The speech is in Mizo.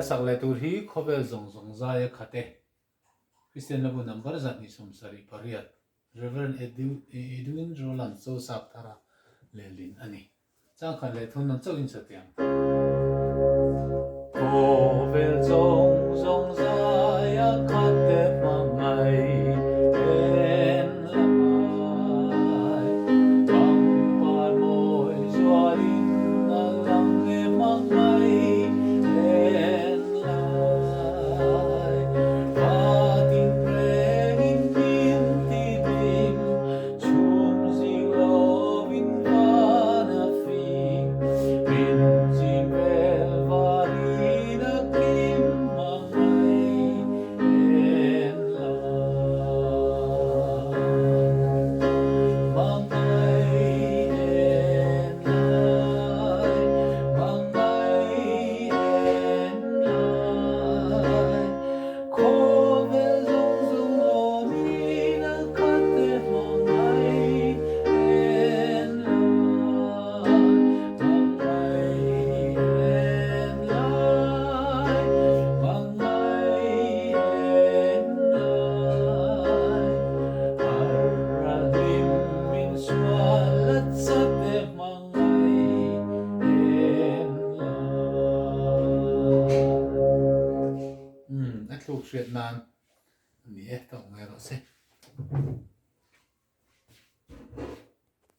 sak leh tur hi khawvel zawng zawng zai a khat e. Kristian Labu number 278, Rev. Edwin Rowland Chosap thara lehlin a ni. Changkhat leh thun an chauhin satiang. Khawvel zawng zawng zai a khat te hmangaih en lai. Pangpar mawi zualin a lang e hmangaih en lai. Fatin prengin min ti hlim Chhum zing lovin van a fing, min chim vel varin a kim a ngai en lai. Mangai en lai, mangai en lai. Khawvel zawng zawng lawmin a khat e hmangaih en lai, hmangaih en lai, hmangaih en lai. Har a hlim min sual a chat e hmangaih en lai. Umm, a thluk hriat nan a ni e, tawk ngai rawh se.